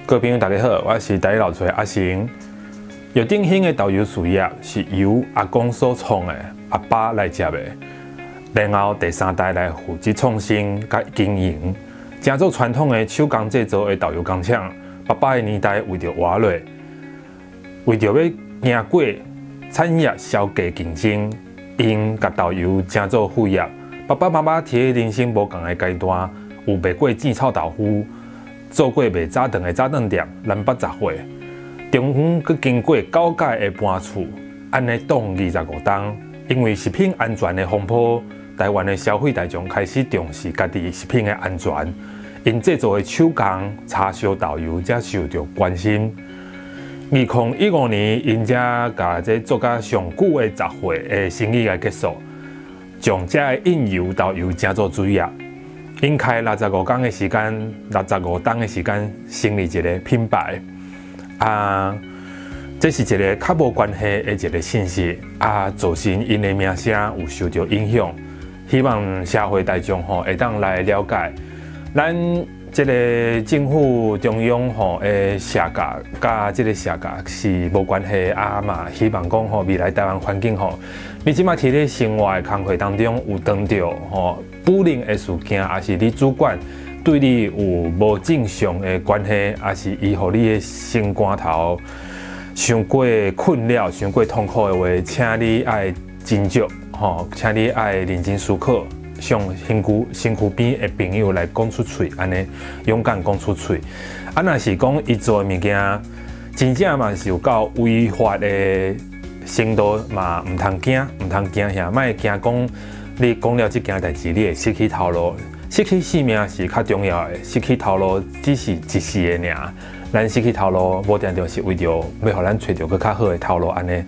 各位朋友大家好，我是台語老锤阿成。藥鼎興的豆油事業是由阿公所創的，阿爸來接的，然後第三代來負責創新佮經營。成做傳統的手工製造的豆油工廠，爸爸的年代為著活落，為著欲贏過產業消價競爭，𪜶共豆油成做副業。爸爸媽媽佇人生無仝的階段，有賣過煎臭豆腐，做過賣早頓的早頓店，南北雜貨。中間閣經過九屆的搬厝，按呢擋25冬。因為食品安全的風波，台灣的消費大眾開始重視家己食品的安全，𪜶製作的手工叉燒豆油才受著關心。2015年，𪜶才共這做甲上久的雜貨的生意來結束，將這个印油豆油成做主業。𪜶開65工的時間，65冬的時間，成立一個品牌。啊，這是一個較無關係的一個信息，啊，造成𪜶的名聲有受著影響。希望社會大眾吼會當來了解，咱這个政府中央吼的下架，佮這个下架是無關係啊嘛。希望講吼未來台灣環境吼，你這馬佇咧生活的工課當中有當著吼不靈的事件，抑是你主管對你有無正常的關係，抑是伊予你的心肝頭傷過困擾、傷過痛苦的話，請你愛斟酌吼，請你愛認真思考，向身軀邊的朋友來講出喙，按呢勇敢講出喙。啊，若是講伊做的物件真正嘛是有夠違法的程度，嘛毋通驚，毋通驚嚇，莫驚講你講了這件代誌，你會失去頭路。失去性命是較重要的，失去頭路只是一時的爾。咱失去頭路，無定著是為著欲予咱揣著閣較好的頭路按呢。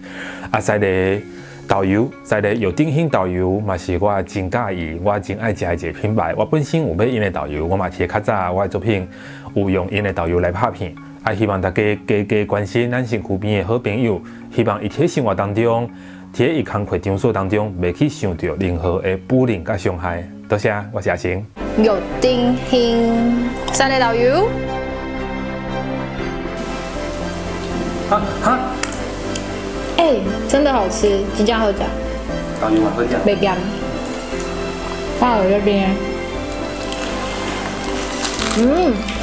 啊，西麗豆油，西麗藥鼎興豆油嘛是我真佮意，我真愛食的一个品牌。我本身有買𪜶的豆油，我嘛摕較早我的作品有用𪜶的豆油來拍片。啊，希望大家加加關心咱身軀邊的好朋友，希望伊佇生活當中，佇伊工課場所當中，袂去受著任何的霸凌佮傷害。多謝，我是阿成。藥鼎興沙律豆油。哈哈。欸，真的好吃，真正好食。豆油嘛好食。袂鹹。放我這邊。嗯。